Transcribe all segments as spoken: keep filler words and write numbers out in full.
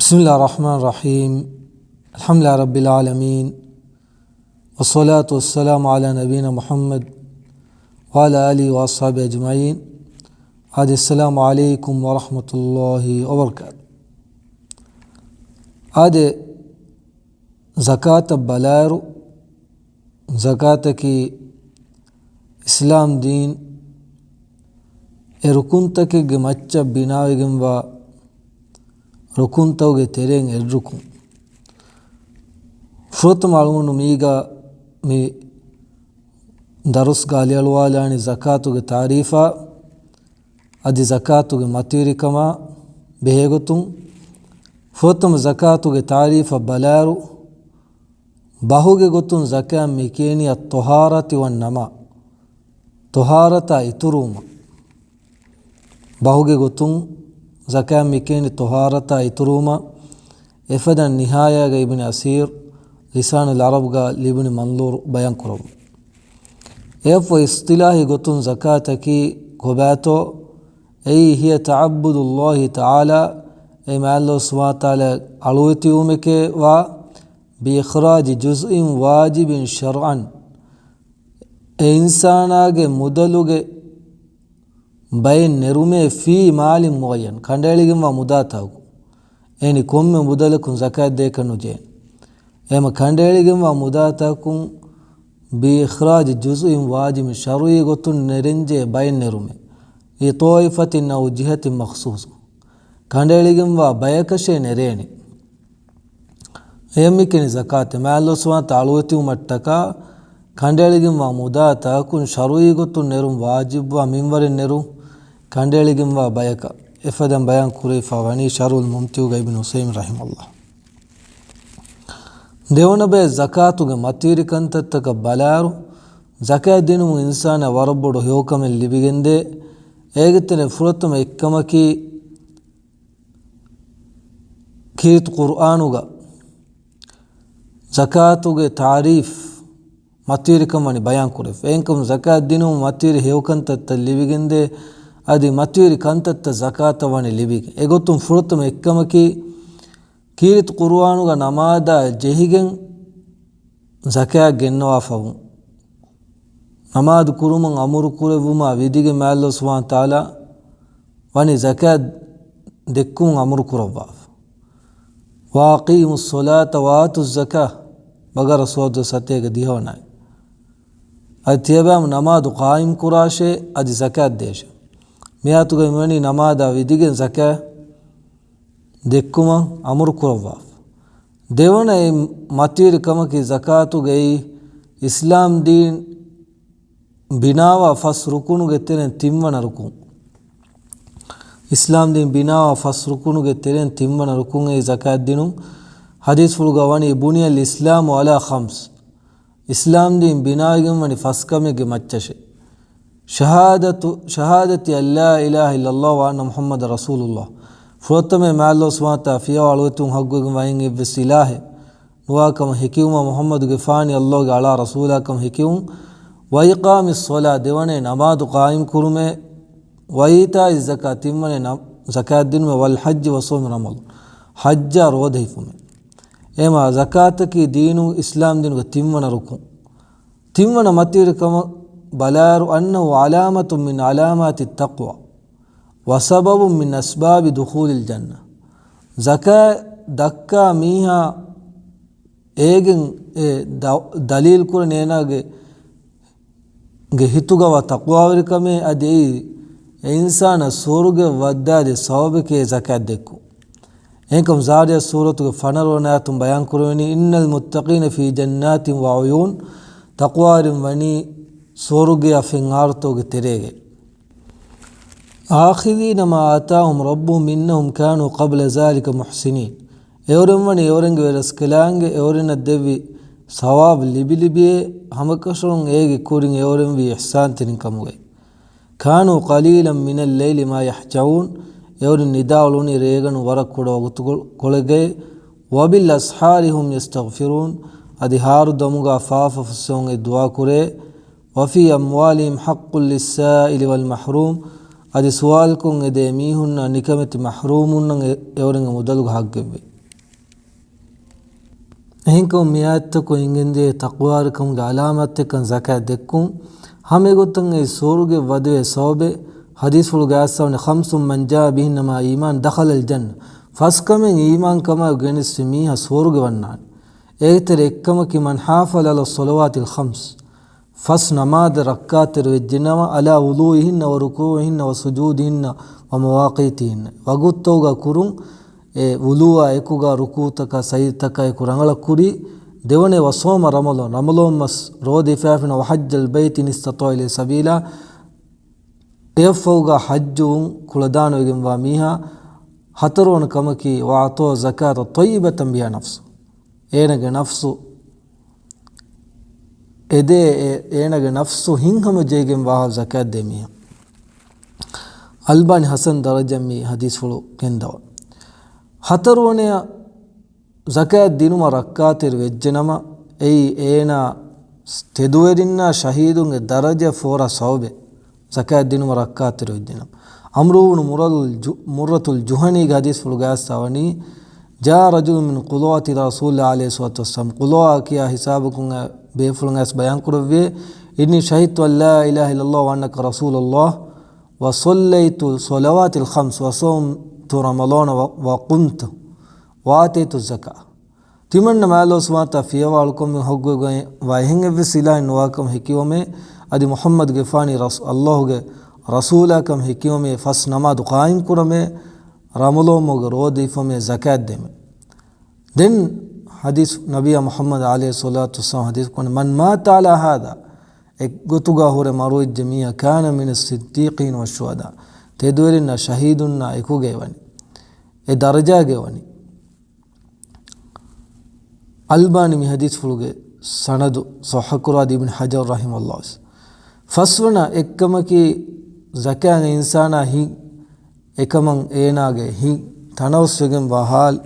بسم الله الرحمن الرحيم. الحمد لله رب العالمين. والصلاة والسلام على نبينا محمد وعلى آله وأصحابه أجمعين. އާދެ، السلام عليكم ورحمة الله وبركاته. އާދެ، ޒަކާތަށް ބަލާއިރު، ޒަކާތަކީ އިސްލާމް ދީން އެ ރުކުންތަކެއްގެ މައްޗަށް ބިނާވެގެންވާ ރުކުންތަކުގެ ތެރެއިން އެއް ރުކުން. ފުރަތަމަ އަޅުގަނޑު މީގަ މި ދަރުސްގަ އަލިއަޅުވާލާނީ ޒަކާތުގެ ތާރީފާ، އަދި ޒަކާތުގެ މަތިވެރިކަމާ ބެހޭގޮތުން. ފުރަތަމަ ޒަކާތުގެ ތާރީފަށް ބަލާއިރު، ބަހުގެ ގޮތުން ޒަކާތް މިކިޔަނީ އައްޠަހާރަތި ވައްނަމާ، ޠަހާރަތާ އިތުރުވުމަށް. ބަހުގެ ގޮތުން ޒަކާތް މިކިޔަނީ ޠަހާރަތާ އިތުރުވުމަށް. އެފަދަ ނިހާޔާގަ އިބްނު އަސީރު ލިސާނުލް ޢަރަބްގަ ލިބުނު މަންޟޫރު ބަޔާން ކުރައްވަން. އެއަށްފަހު އިޞްޠިލާޙީ ގޮތުން ޒަކާތަކީ ކޮބާތޯ؟ އެއީ، هي تعبد الله تعالى، އެ މާތް ﷲ ސުބްޙާނަހޫ ވަތަޢާލާ އަޅުވެތިވުމެކޭ ވާ، بإخراج جزء واجب شرعا، އެ އިންސާނާގެ މުދަލުގެ ބައެއް ނެރުމޭ، في مال معين، ކަނޑައެޅިގެންވާ މުދާތަކު. އެނި ކޮންމެ މުދަލަކުން ޒަކާތް ދޭކަށް ނުޖެހޭ. އެހެމަ ކަނޑައެޅިގެންވާ މުދާތަކުން، بإخراج جزء واجب، ޝަރުޢީ ގޮތުން ނެރެންޖެހޭ ބައެއް ނެރުމޭ، لطائفة أو جهة مخصوصة، ކަނޑައެޅިގެންވާ ބަޔަކަށޭ ނެރޭނެ. އެޔަށް މިކިޔަނީ ޒަކާތޭ. މާތް ﷲ ސުބްޙާނަހޫ ވަތަޢާލާ އަޅުވެތިވުމަށްޓަކާ ކަނޑައެޅިގެންވާ މުދާތަކުން ޝަރުޢީ ގޮތުން ނެރުން ވާޖިބުވާ މިންވަރެއް ނެރުން ކަނޑައެޅިގެންވާ ބަޔަކަށް. އެފަދައިން ބަޔާން ކުރެވިފަ ވަނީ ޝަރްޙުލް މުމްތިޢުގަ އިބްނު ޢުޘައިމީން ރަޙިމަހުﷲ. ދެވަނަ ބައެއް ޒަކާތުގެ މަތިވެރި ކަންތައްތަކަށް ބަލާއިރު، ޒަކާތް ދިނުމުން އިންސާނާ ވަރަށް ބޮޑު ހެޔޮކަމެއް ލިބިގެންދޭ. އޭގެ ތެރެއިން ފުރަތަމަ އެއްކަމަކީ، ކީރިތި ޤުރްއާނުގަ ޒަކާތުގެ ތާރީފް މަތިވެރިކަން ވަނީ ބަޔާން ކުރެވިފަ. އެހެންކަމުން ޒަކާތް ދިނުމުން މަތިވެރި ހެޔޮކަންތައްތައް ލިބިގެންދޭ، އަދި މަތިވެރި ކަންތައްތައް ޒަކާތަށް ވަނީ ލިބިގެން. އެގޮތުން ފުރަތަމަ އެއްކަމަކީ، ކީރިތި ޤުރުއާނުގަ ނަމާދާ ޖެހިގެން ޒަކާތް ގެންނަވާފަވުން. ނަމާދު ކުރުމަށް އަމުރު ކުރެއްވުމާ ވިދިގެން މާތްﷲ ސުބްޙާނަހޫ ވަތަޢާލާ ވަނީ ޒަކާތް ދެއްކުމުން އަމުރު ކުރައްވާފަ. وأقيموا الصلاة وآتوا الزكاة، ބަޤަރާ ސޫރަތު ސަތޭކަ ދިހަވަނަ އާޔަތް. އަދި ތިޔަބައިމީހުން ނަމާދު ޤާއިމް ކުރާށޭ، އަދި ޒަކާތް ދޭށޭ. މިއާޔަތުގައި މިވަނީ ނަމާދާ ވިދިގެން ޒަކާތް ދެއްކުމަށް އަމުރު ކުރައްވާފަ. ދެވަނަ އެއް މަތިވެރި ކަމަކީ، ޒަކާތުގައި އިސްލާމް ދީން ބިނާވާ ފަސް ރުކުނުގެ ތެރެއިން ތިންވަނަ ރުކުން. އިސްލާމް ދީން ބިނާވާ ފަސް ރުކުނުގެ ތެރެއިން ތިންވަނަ ރުކުން އެއީ ޒަކާތް ދިނުން. ޙަދީޘްފުޅުގަ ވަނީ، بني الإسلام على خمس، އިސްލާމް ދީން ބިނާވެގެން ވަނީ ފަސް ކަމެއްގެ މައްޗަށޭ. ޝަހާދަތު، شهادة أن لا إله إلا الله وأن محمدا رسول الله، ފުރަތަމަ މާތް ﷲ ސުބްޙާނަހޫ ވަތަޢާލާ ފިޔަވާ އަޅުވެތިވުން ޙައްޤުވެގެންވާ އެއްވެސް އިލާހެއް ނުވާކަމަށް ހެކިވުމާ، މުޙައްމަދުގެފާނީ ﷲގެ އަޅާ ރަސޫލާކަމަށް ހެކިވުން. وإقام الصلاة، ދެވަނައެއް ނަމާދު ޤާއިމް ކުރުމޭ. وإيتاء الزكاة، ތިންވަނައެއް ނަ-، ޒަކާތް ދިނުމޭ. والحج وصوم رمضان، ޙައްޖާ ރޯދަ ހިފުމޭ. އެހެމަ ޒަކާތަކީ ދީނު އިސްލާމް ދީނުގެ ތިންވަނަ ރުކުން. ތިންވަނަ މަތިވެރިކަމަށް ބަލާއިރު، أنه علامة من علامات التقوى وسبب من أسباب دخول الجنة. ޒަކާތް ދައްކާ މީހާ އޭގެން އެ ދަ-، ދަލީލު ކުރަނީ އޭނާގެ، ގެ ހިތުގަވާ ތަޤްވާވެރިކަމޭ، އަދި އެއީ އެ އިންސާނާ ސުވަރުގެ ވައްދާދޭ ސަބަބެކޭ ޒަކާތް ދެއްކުން. އެހެންކަމުން ޒާރިޔާތް ސޫރަތުގެ ފަނަރަވަނަ އާޔަތުން ބަޔާން ކުރެވެނީ، إن المتقين في جنات وعيون، ތަޤްވާވެރިން ވަނީ ސުވަރުގެއާ ފެން އާރުތަކުގެ ތެރޭގައި. آخذين ما آتاهم ربهم إنهم كانوا قبل ذلك محسنين. އެއުރެން ވަނީ އެއުރެންގެ ވެރަސްކަލާނގެ އެއުރެންނަށް ދެއްވި ސަވާބު ލިބި ލިބިޔޭ، ހަމަކަށަވަރުން އޭގެ ކުރިން އެއުރެން ވީ އިޙްސާންތެރިން ކަމުގައި. كانوا قليلا من الليل ما يهجعون، އެއުރެން ނިދާ އުޅުނީ ރޭގަނޑު ވަރަށް ކުޑަ ވަގުތުކޮ-، ކޮޅެއްގައި. وبالأسحار هم يستغفرون، އަދި ހާރު ދަމުގަ ފާފަ ފުއްސެވުން އެ ދުޢާ ކުރޭ. وفي أموالهم حق للسائل والمحروم، އަދި ސުވާލުކޮށް އެދޭ މީހުންނަށް ނިކަމެތި މަޙްރޫމުންނަށް އެ-، އެވަރުން އެ މުދަލުގަ ހައްގެއްވޭ. އެހެންކަމުން މިއާޔަތްތަކުން އެނގެންދިޔަ ތަޤްވާވެރިކަމުގެ ޢަލާމާތްތަކަން ޒަކާތް ދެއްކުން، ހަމަ އެގޮތަށް އެ ސުވަރުގެ ވަދެވޭ ސަބަބެއް. ޙަދީޘްފުޅުގައި އައިސްފަވަނީ، "خمس من جاء بهن مع إيمان دخل الجنة." ފަސް ކަމެއް އީމާންކަމާއެކު ގެނެސްފި މީހާ ސުވަރުގެ ވަންނާނެ. އޭގެތެރެ އެއްކަމަކީ، "من حافظ على الصلوات الخمس." ފަސް ނަމާދަށް ރައްކާތެރި ވެއްޖެނަމަ، "على وضوئهن وركوعهن وسجودهن ومواقيتهن." ވަގުތުތަކުގަ ކުރުން، އެ ވުޟޫއާ އެކުގަ ރުކޫޢުތަކާ ސަޖިދަތަކާ އެކު ރަނގަޅަށް ކުރީ. ދެވަނަ، "وصوم رمضان." ރަމަޟާން މަސް ރޯދަ ހިފާފިނަމަ، "وحج البيت إن استطاع إليه سبيلا." އެއަށްފަހުގަ ޙައްޖުވުން ކުޅަދާނަވެގެންވާ މީހާ. ހަތަރުވަނަ ކަމަކީ، "وأعطى الزكاة طيبة بها نفسه." އޭނަގެ ނަފްސު އެދޭ، އެ-، އޭނަގެ ނަފްސު ހިތްހަމަޖެހިގެން ވާހާ ޒަކާތް ދޭ މީހާ. އަލްބާނީ ޙަސަން ދަރަޖަ މި ޙަދީޘްފުޅު ގެންދަވާ. ހަތަރުވަނަޔަށް ޒަކާތް ދިނުމަށް ރައްކާތެރި ވެއްޖެނަމަ، އެއީ އޭނާ ތެދުވެރިންނާ ޝަހީދުންގެ ދަރަޖަ ފޯރާ ސަބަބެއް. ޒަކާތް ދިނުމަށް ރައްކާތެރި ވެއްޖެނަމަ. ޢަމްރު ބުނު މުއްރަތުލް ޖު-، މުއްރަތުލް ޖުހަނީގެ ޙަދީޘްފުޅުގައި އައިސްފަވަނީ، "جاء رجل من قضاة إلى رسول الله عليه الصلاة والسلام." ޤުޟާ ކިޔާ ހިސާބަކުން އައި ބޭފުޅުން އައިސް ބަޔާން ކުރެއްވިއޭ، "إني شهدت أن لا إله إلا الله وأنك رسول الله وصليت الصلوات الخمس وصمت رمضان و-، وقمت وآتيت الزكاة." ތިމަންނަ މާތް ﷲ ސުބްޙާނަހޫ ވަތަޢާލާ ފިޔަވާ އަޅުކަން ހައްގުވެގެންވާ އެހެން އެއްވެސް އިލާހެއް ނުވާކަމަށް ހެކިވަމޭ، އަދި މުޙައްމަދުގެފާނީ ރަސް-، ﷲގެ ރަސޫލާކަމަށް ހެކިވަމޭ، ފަސް ނަމާދު ޤާއިމް ކުރަމޭ، ރަމަޟާން މަހުގެ ރޯދަ ހިފަމޭ، ޒަކާތް ދެމޭ. ދެން ޙަދީޘް ނަބިއްޔާ މުޙައްމަދު ޢަލައިހިއްޞަލާތު ވައްސަލާމް ޙަދީޘް ކުރަނީ، "من مات على هذا." އެއްގޮތުގަ ހުރެ މަރުވެއްޖެ މީހާ، "كان من الصديقين والشهداء." ތެދުވެރިންނާ ޝަހީދުންނާ އެކުގައި ވަނީ. އެ ދަރަޖާގައި ވަނީ. އަލްބާނީ މި ޙަދީޘްފުޅުގެ ސަނަދު ޞައްޙަ ކުރާ އިބްނު ޙަޖަރު ރަޙިމަހުﷲ. ފަސްވަނަ އެއްކަމަކީ، ޒަކާތް އިންސާނާ ހިތް އެކަމަށް އޭނާގެ ހިތް ތަނަވަސްވެގެންވާ ޙާލު،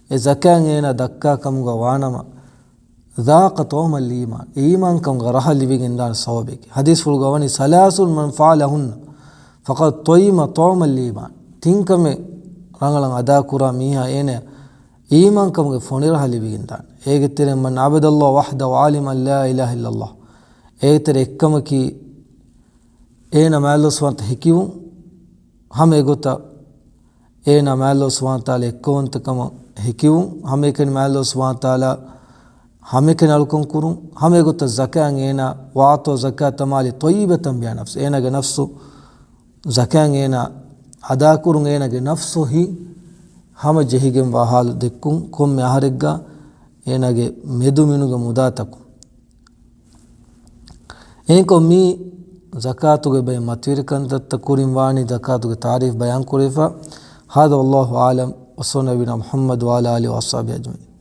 އެ ޒަކާތް އޭނާ ދައްކާ ކަމުގަ ވާނަމަ، ޛާޤަ ޠަޢުމަލް އީމާން، އީމާންކަމުގެ ރަހަ ލިބިގެންދާނެ ސަބަބެކޭ. ޙަދީޘްފުޅުގަ ވަނީ، "ثلاث من فعلهن فقد طعم طعم الإيمان." ތިން ކަމެއް ރަނގަޅަށް އަދާކުރާ މީހާ އޭނަ އީމާންކަމުގެ ފޮނިރަހަ ލިބިގެންދާނެ. އޭގެ ތެރެއިން، "من عبد الله وحده وعلم أن لا إله إلا الله." އޭގެ ތެރެ އެއްކަމަކީ، އޭނަ މާތް ﷲ ސުބްޙާނަހޫ ވަތަޢާލާ ހެކިވުން، ހަމަ އެގޮތަށް އޭނަ މާތް ﷲ ސުބްޙާނަހޫ ވަތަޢާލާ އެއްކައުވަންތަކަމަށް ހެކިވުން، ހަމައެކަނި މާތް ﷲ ސުބްޙާނަހޫ ވަތަޢާލާ ހަމައެކަނި އަޅުކަން ކުރުން، ހަމަ އެގޮތަށް ޒަކާތް އޭނާ، "وأعطى الزكاة مالي طيبة بها نفسه." އޭނާގެ ނަފްސު ޒަކާތް އޭނާ އަދާކުރުން، އޭނާގެ ނަފްސު ހިތް ހަމަ ޖެހިގެންވާ ޙާލު ދެއްކުން، ކޮންމެ އަހަރެއްގަ އޭނާގެ މެދުމިނުގެ މުދާތަކުން. އެހެންކޮށް މި ޒަކާތުގެ ބައެއް މަތިވެރި ކަންތައްތައް ކުރިން ވާނީ ޒަކާތުގެ ތާރީފް ބަޔާން ކުރެވިފަ. هذا والله أعلم، وصلى نبينا محمد وعلى آله وأصحابه أجمعين.